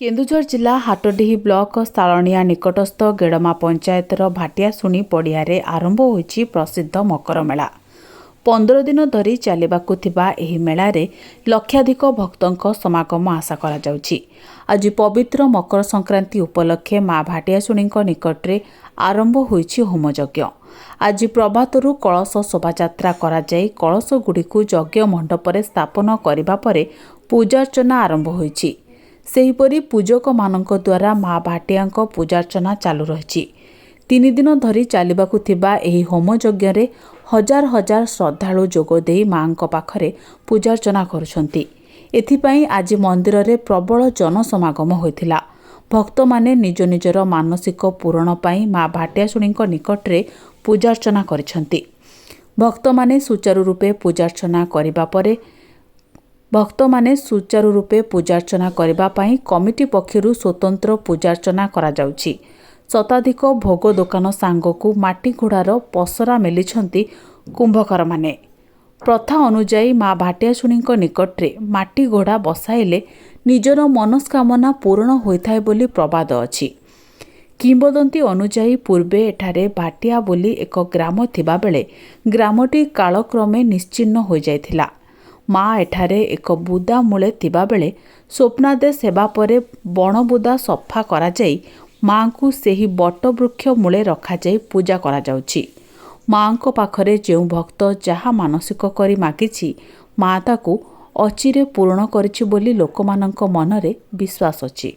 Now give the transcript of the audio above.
କେନ୍ଦୁଝର ଜିଲ୍ଲା ହାଟଡିହି ବ୍ଲକ ଶାଳଣିଆ ନିକଟସ୍ଥ ଗେଡ଼ମା ପଞ୍ଚାୟତର ଭାଟିଆଶୁଣି ପଡ଼ିଆରେ ଆରମ୍ଭ ହୋଇଛି ପ୍ରସିଦ୍ଧ ମକର ମେଳା। 15 ଦିନ ଧରି ଚାଲିବାକୁ ଥିବା ଏହି ମେଳାରେ ଲକ୍ଷାଧିକ ଭକ୍ତଙ୍କ ସମାଗମ ଆଶା କରାଯାଉଛି। ଆଜି ପବିତ୍ର ମକର ସଂକ୍ରାନ୍ତି ଉପଲକ୍ଷେ ମା ଭାଟିଆଶୁଣିଙ୍କ ନିକଟରେ ଆରମ୍ଭ ହୋଇଛି ହୋମଯଜ୍ଞ। ଆଜି ପ୍ରଭାତରୁ କଳସ ଶୋଭାଯାତ୍ରା କରାଯାଇ କଳସଗୁଡ଼ିକୁ ଯଜ୍ଞ ମଣ୍ଡପରେ ସ୍ଥାପନ କରିବା ପରେ ପୂଜାର୍ଚ୍ଚନା ଆରମ୍ଭ ହୋଇଛି। ସେହିପରି ପୂଜକମାନଙ୍କ ଦ୍ୱାରା ମା ଭାଟିଆଙ୍କ ପୂଜାର୍ଚ୍ଚନା ଚାଲୁ ରହିଛି। 3 ଦିନ ଧରି ଚାଲିବାକୁ ଥିବା ଏହି ହୋମଯଜ୍ଞରେ ହଜାର ହଜାର ଶ୍ରଦ୍ଧାଳୁ ଯୋଗଦେଇ ମାଙ୍କ ପାଖରେ ପୂଜାର୍ଚ୍ଚନା କରୁଛନ୍ତି। ଏଥିପାଇଁ ଆଜି ମନ୍ଦିରରେ ପ୍ରବଳ ଜନସମାଗମ ହୋଇଥିଲା। ଭକ୍ତମାନେ ନିଜ ନିଜର ମାନସିକ ପୂରଣ ପାଇଁ ମା ଭାଟିଆଶୁଣିଙ୍କ ନିକଟରେ ପୂଜାର୍ଚ୍ଚନା କରିଛନ୍ତି। ଭକ୍ତମାନେ ସୁଚାରୁ ରୂପେ ପୂଜାର୍ଚ୍ଚନା କରିବା ପରେ ଭକ୍ତମାନେ ସୁଚାରୁ ରୂପେ ପୂଜାର୍ଚ୍ଚନା କରିବା ପାଇଁ କମିଟି ପକ୍ଷରୁ ସ୍ୱତନ୍ତ୍ର ପୂଜାର୍ଚ୍ଚନା କରାଯାଉଛି। ଶତାଧିକ ଭୋଗ ଦୋକାନ ସାଙ୍ଗକୁ ମାଟି ଘୋଡ଼ାର ପସରା ମେଲିଛନ୍ତି କୁମ୍ଭକାରମାନେ। ପ୍ରଥା ଅନୁଯାୟୀ ମା ଭାଟିଆଶୁଣିଙ୍କ ନିକଟରେ ମାଟି ଘୋଡ଼ା ବସାଇଲେ ନିଜର ମନସ୍କାମନା ପୂରଣ ହୋଇଥାଏ ବୋଲି ପ୍ରବାଦ ଅଛି। କିମ୍ବଦନ୍ତୀ ଅନୁଯାୟୀ ପୂର୍ବେ ଏଠାରେ ଭାଟିଆ ବୋଲି ଏକ ଗ୍ରାମ ଥିବାବେଳେ ଗ୍ରାମଟି କାଳକ୍ରମେ ନିଶ୍ଚିହ୍ନ ହୋଇଯାଇଥିଲା। ମା ଏଠାରେ ଏକ ବୁଦା ମୂଳେ ଥିବାବେଳେ ସ୍ୱପ୍ନାଦେଶ ହେବା ପରେ ବଣବୁଦା ସଫା କରାଯାଇ ମାଙ୍କୁ ସେହି ବଟବୃକ୍ଷ ମୂଳେ ରଖାଯାଇ ପୂଜା କରାଯାଉଛି। ମାଙ୍କ ପାଖରେ ଯେଉଁ ଭକ୍ତ ଯାହା ମାନସିକ କରି ମାଗିଛି, ମା ତାକୁ ଅଚିରେ ପୂରଣ କରିଛି ବୋଲି ଲୋକମାନଙ୍କ ମନରେ ବିଶ୍ୱାସ ଅଛି।